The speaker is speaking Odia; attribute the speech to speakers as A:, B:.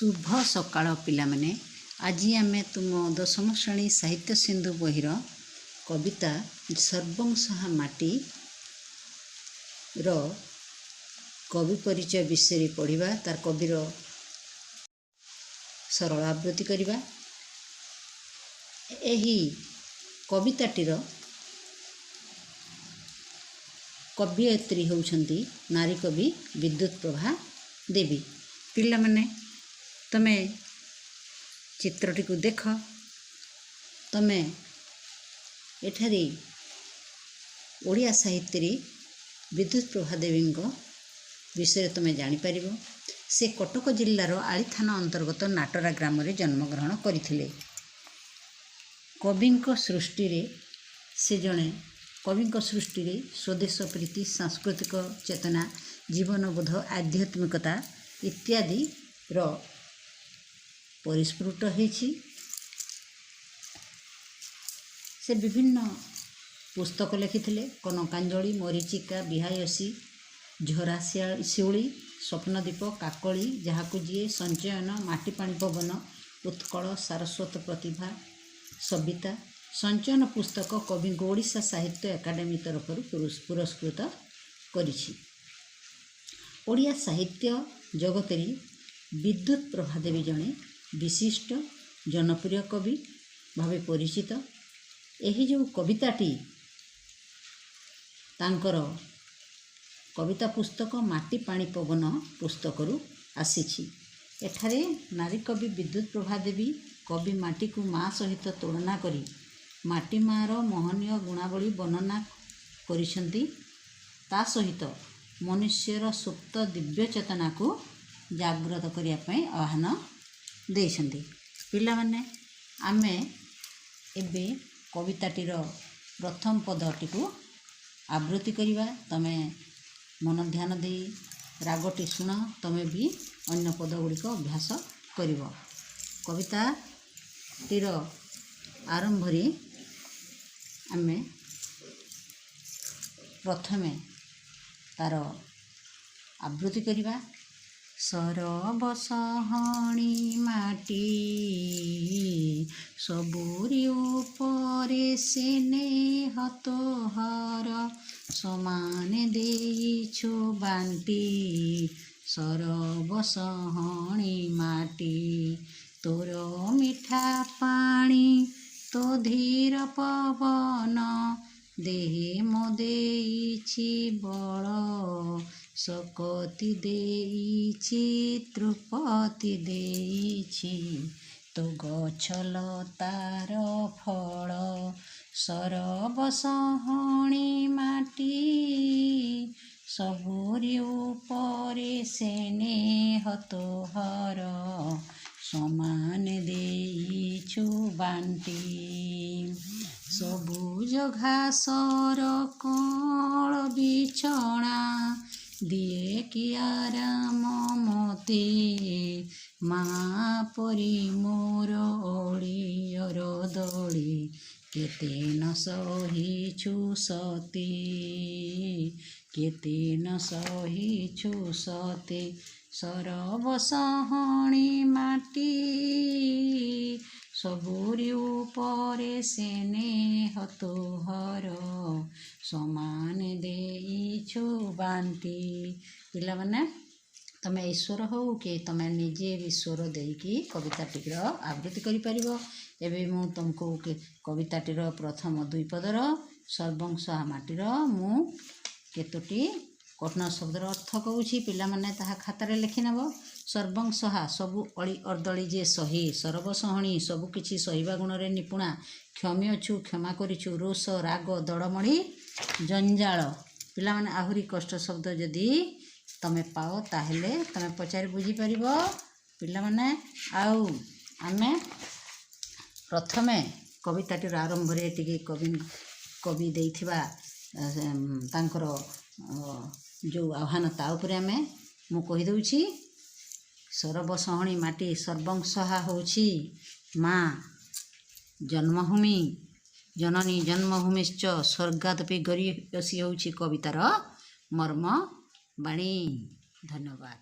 A: ଶୁଭ ସକାଳ ପିଲାମାନେ। ଆଜି ଆମେ ତୁମ ଦଶମ ଶ୍ରେଣୀ ସାହିତ୍ୟ ସିନ୍ଧୁ ବହିର କବିତା ସର୍ବଂସହା ମାଟିର କବି ପରିଚୟ ବିଷୟରେ ପଢ଼ିବା, ତାର କବିର ସରଳ ଆବୃତ୍ତି କରିବା। ଏହି କବିତାଟିର କବିୟତ୍ରୀ ହେଉଛନ୍ତି ନାରୀ କବି ବିଦ୍ୟୁତ ପ୍ରଭା ଦେବୀ। ପିଲାମାନେ, ତୁମେ ଚିତ୍ରଟିକୁ ଦେଖ। ତୁମେ ଏଠାରେ ଓଡ଼ିଆ ସାହିତ୍ୟରେ ବିଦ୍ୟୁତ ପ୍ରଭା ଦେବୀଙ୍କ ବିଷୟରେ ତୁମେ ଜାଣିପାରିବ। ସେ କଟକ ଜିଲ୍ଲାର ଆଳି ଥାନା ଅନ୍ତର୍ଗତ ନାଟରା ଗ୍ରାମରେ ଜନ୍ମଗ୍ରହଣ କରିଥିଲେ। କବିଙ୍କ ସୃଷ୍ଟିରେ ସେ ଜଣେ କବିଙ୍କ ସୃଷ୍ଟିରେ ସ୍ୱଦେଶ ପ୍ରୀତି, ସାଂସ୍କୃତିକ ଚେତନା, ଜୀବନବୋଧ, ଆଧ୍ୟାତ୍ମିକତା ଇତ୍ୟାଦିର ପରିସ୍ଫୁଟ ହେଇଛି। ସେ ବିଭିନ୍ନ ପୁସ୍ତକ ଲେଖିଥିଲେ: କନକାଞ୍ଜଳି, ମରିଚିକା, ବିହାୟସୀ, ଝରା ଶିଉଳି, ସ୍ୱପ୍ନଦୀପ, କାକଳି, ଯାହାକୁ ଯିଏ, ସଞ୍ଚୟନ, ମାଟି ପାଣି ପବନ, ଉତ୍କଳ ସାରସ୍ୱତ ପ୍ରତିଭା, ସବିତା। ସଞ୍ଚୟନ ପୁସ୍ତକ କବିଙ୍କୁ ଓଡ଼ିଶା ସାହିତ୍ୟ ଏକାଡେମୀ ତରଫରୁ ପୁରସ୍କୃତ କରିଛି। ଓଡ଼ିଆ ସାହିତ୍ୟ ଜଗତରେ ବିଦ୍ୟୁତ ପ୍ରଭା ଦେବୀ ଜଣେ ବିଶିଷ୍ଟ ଜନପ୍ରିୟ କବି ଭାବେ ପରିଚିତ। ଏହି ଯେଉଁ କବିତାଟି ତାଙ୍କର କବିତା ପୁସ୍ତକ ମାଟି ପାଣି ପବନ ପୁସ୍ତକରୁ ଆସିଛି। ଏଠାରେ ନାରୀ କବି ବିଦ୍ୟୁତ ପ୍ରଭା ଦେବୀ କବି ମାଟିକୁ ମା ସହିତ ତୁଳନା କରି ମାଟି ମାଆର ମହନୀୟ ଗୁଣାବଳୀ ବର୍ଣ୍ଣନା କରିଛନ୍ତି। ତା ସହିତ ମନୁଷ୍ୟର ସୁପ୍ତ ଦିବ୍ୟ ଚେତନାକୁ ଜାଗ୍ରତ କରିବା ପାଇଁ ଆହ୍ୱାନ ଦେଇଛନ୍ତି। ପିଲାମାନେ, ଆମେ ଏବେ କବିତାଟିର ପ୍ରଥମ ପଦଟିକୁ ଆବୃତ୍ତି କରିବା। ତମେ ମନ ଧ୍ୟାନ ଦେଇ ରାଗଟି ଶୁଣ, ତମେ ବି ଅନ୍ୟ ପଦ ଗୁଡ଼ିକ ଅଭ୍ୟାସ କରିବ। କବିତାଟିର ଆରମ୍ଭରେ ଆମେ ପ୍ରଥମେ ତାର ଆବୃତ୍ତି କରିବା। ସରବସହଣୀ ମାଟି ସବୁରି ଉପରେ ସ୍ନେହ ତୋହର, ସମାନେ ଦେଇଛୁ ବାଣ୍ଟି, ସରବସହଣୀ ମାଟି। ତୋର ମିଠା ପାଣି, ତୋ ଧୀର ପବନ, ଦେହେ ମୋ ଦେଇଛି ବଳ, ଶକତି ଦେଇଛି, ତୃପତି ଦେଇଛି, ତୋ ଗଛ ଲତାର ଫଳ। ସରବସହଣୀ ମାଟି ସବୁରି ଉପରେ ସ୍ନେହ ତୋହର, ସମାନେ ଦେଇଛୁ ବାଣ୍ଟି। ସବୁଜ ଘାସର କଅଁଳ ବିଛଣା ଦିଏ କି ଆରାମ ମତେ, ମା ପରି ମୋର ଅଳିଅର ଦଳି କେତେ ନ ସହିଛୁ ସତେ, କେତେ ନ ସହିଛୁ ସତେ। ସରବସହଣୀ ମାଟି ସବୁରି ଉପରେ ସ୍ନେହ ତୋହର, ସମାନ ଦେଇଛୁ ବାଣ୍ଟି। ପିଲାମାନେ, ତମେ ଈଶ୍ୱର ହଉ କି ତମେ ନିଜେ ବି ସ୍ୱର ଦେଇକି କବିତାଟିର ଆବୃତ୍ତି କରିପାରିବ। ଏବେ ମୁଁ ତୁମକୁ କବିତାଟିର ପ୍ରଥମ ଦୁଇ ପଦର ସର୍ବଂସହା ମାଟିର ମୁଁ କେତୋଟି କଠିନ ଶବ୍ଦର ଅର୍ଥ କହୁଛି। ପିଲାମାନେ ତାହା ଖାତାରେ ଲେଖିନେବ। ସର୍ବଂସହା, ସବୁ ଅଳି ଅର୍ଦ୍ଦଳି ଯେ ସହି। ସରବସହଣୀ, ସବୁ କିଛି ସହିବା ଗୁଣରେ ନିପୁଣା। କ୍ଷମି ଅଛୁ, କ୍ଷମା କରିଛୁ। ରୋଷ, ରାଗ, ଦଳମଳି, ଜଞ୍ଜାଳ। ପିଲାମାନେ, ଆହୁରି କଷ୍ଟ ଶବ୍ଦ ଯଦି ତମେ ପାଅ, ତାହେଲେ ତମେ ପଚାରି ବୁଝିପାରିବ। ପିଲାମାନେ, ଆଉ ଆମେ ପ୍ରଥମେ କବିତାଟିର ଆରମ୍ଭରେ ଟିକେ କବି ଦେଇଥିବା ତାଙ୍କର ଯେଉଁ ଆହ୍ୱାନ, ତା ଉପରେ ଆମେ ମୁଁ କହିଦେଉଛି। ସରବସହଣୀ ମାଟି, ସର୍ବଂସହା ହେଉଛି ମା ଜନ୍ମଭୂମି, ଜନନୀ ଜନ୍ମଭୂମିଶ୍ଚ ସ୍ୱର୍ଗାଦପି ଗରୀୟସୀ ହେଉଛି କବିତାର ମର୍ମ ବାଣୀ। ଧନ୍ୟବାଦ।